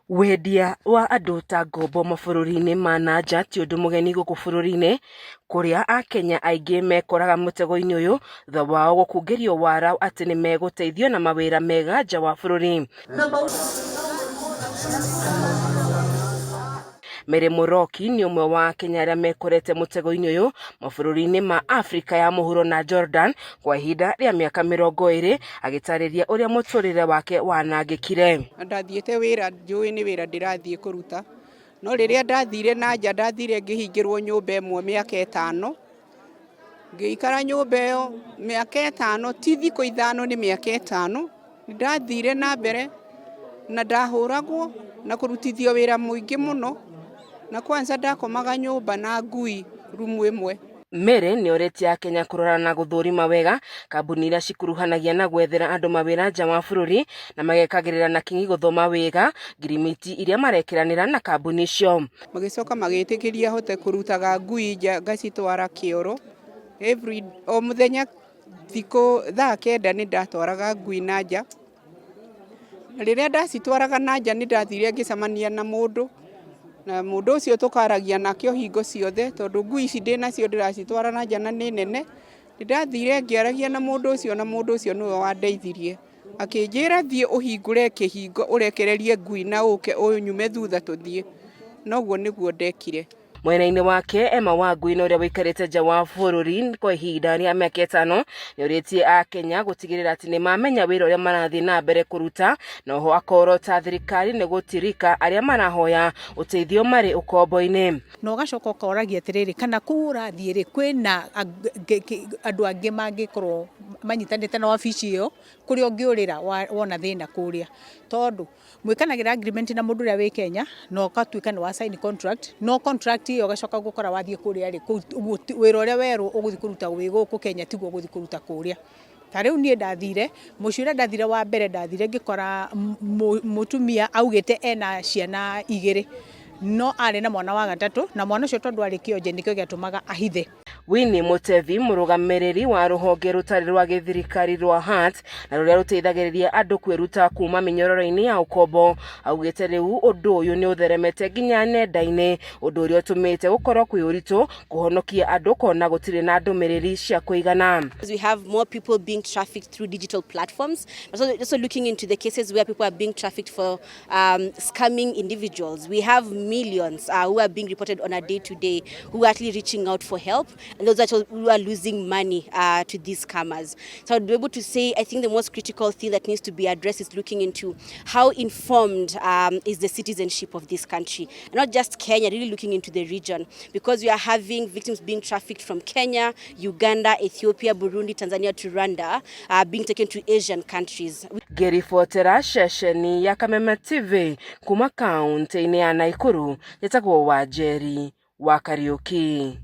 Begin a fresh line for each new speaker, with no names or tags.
Wendia wa andũ ta ngombo mabũrũri-inĩ ma na nja ti ũndũ mũgeni gũkũ bũrũri-inĩ, kũrĩa Akenya aingĩ mekoraga mũtego-inĩ ũyũ thutha wao gũkungĩrio wara atĩ nĩ megũteithio na mawĩra mega nja wa bũrũri. Mary Mũroki nĩ ũmwe wa Akenya arĩa mekorete mũtego-inĩ ũyũ mabũrũri-inĩ ma Afrika ya mũhuro na Jordan kwa ihinda rĩa mĩaka 20, agĩtarĩria ũrĩa mũtũrĩre wake wanangĩkire.
Ndathiĩte wĩra njũĩ nĩ wĩra ndĩrathiĩ kũruta, no rĩrĩa ndathire na nja ndathire ngĩhingĩrwo nyũmba ĩmwe mĩaka 5, ngĩikara nyũmba ĩyo mĩaka 5, ti thikũ 5 nĩ mĩaka 5, nĩndathire na mbere na ndahũragwo na kũrutithio wĩra mũingĩ mũno, na kwanza ndakomaga nyũmba na ngui rumu ĩmwe.
Mary nĩ orĩtie Akenya kũrora na gũthũrima wega kambuni iria cikuruhanagia na gwethera andũ mawĩra nja wa bũrũri na magekagĩrĩra na kinyi gũthoma wega ngirimiti iria marekĩranĩra na kambuni icio.
Magĩcoka magĩtĩkĩria hote kũrutaga ngui nja ngacitwara kĩoro every o mũthenya thikũ thaa 9 nĩ ndatwaraga ngui na nja. Rĩrĩa ndacitwaraga na nja nĩ ndathire ngĩcemania na mũndũ, na mũndũ ũcio tũkaragia nake o hingo ciothe tondũ ngui ici ndĩnacio ndĩracitwara na nja na nĩ nene. Nĩ ndathire ngĩaragia na mũndũ ũcio na mũndũ ũcio nĩwe wandeithirie. Akĩnjĩra thiĩ ũhingũre kĩhingo ũrekererie ngui na ũke ũnyume thutha tũthiĩ. Na ũguo nĩguo ndekire.
Mwena-inĩ wake Emma Wangui na ũrĩa ũikarĩte nja wa bũrũri kwa ihinda rĩa mĩaka 5 nĩ orĩtie Akenya gũtigĩrĩra atĩ nĩ mamenya wĩra ũrĩa marathiĩ na mbere kũruta, na oho akorota thirikari nĩ gũtirika arĩa marahoya ũteithio marĩ ũkombo-inĩ.
Na ũgacoka ũkoragia atĩrĩrĩ, kana kũu ũrathiĩ rĩ, kwĩna andũ angĩ mangĩkorwo manyitanĩte na wabici ĩyo, kũrĩa ũngĩũrĩra wona thĩna kũrĩa, tondũ mwĩkanagĩra agreement na mũndũ ũrĩa wĩ Kenya na ũgatuĩka nĩ wa sign contract, no contract ĩyo ũgacoka gũkora wathiĩ kũrĩa rĩ, wĩra ũrĩa werwo ũgũthiĩ kũruta wĩ gũkũ Kenya tiguo ũgũthiĩ kũruta kũrĩa. Ta rĩu niĩ ndathire, mũciĩ ũrĩa ndathire wa mbere ndathire ngĩkora mũtumia augĩte ena ciana 2, no arĩ na mwana wa gatatũ, na mwana ũcio tondũ arĩ kĩonje nĩkĩo gĩatũmaga ahithe.
Winnie Mutevi, mũrũgamĩrĩri wa rũhonge rũtarĩ rwa gĩthirikari rwa HEART na rũrĩa rũteithagĩrĩria andũ kwĩruta kuma mĩnyororo-inĩ ya ũkombo, augĩte rĩu ũndũ ũyũ nĩ ũtheremete nginya nenda-inĩ, ũndũ ũrĩa ũtũmĩte gũkorwo kwĩ ũritũ kũhonokia andũ kona gũtirĩ na ndũmĩrĩri cia kũigana.
We have more people being trafficked through digital platforms. So also looking into the cases where people are being trafficked for scamming individuals. We have millions who are being reported on a day-to-day who are actually reaching out for help, and those actually who are losing money to these scammers. So I'd be able to say I think the most critical thing that needs to be addressed is looking into how informed is the citizenship of this country. And not just Kenya, really looking into the region, because we are having victims being trafficked from Kenya, Uganda, Ethiopia, Burundi, Tanzania to Rwanda, being taken to Asian countries.
Ngĩribotera ceceni ya Kameme TV kuma kaunti-inĩ ya Nakuru, njĩtagwo Wanjeri wa Kariuki.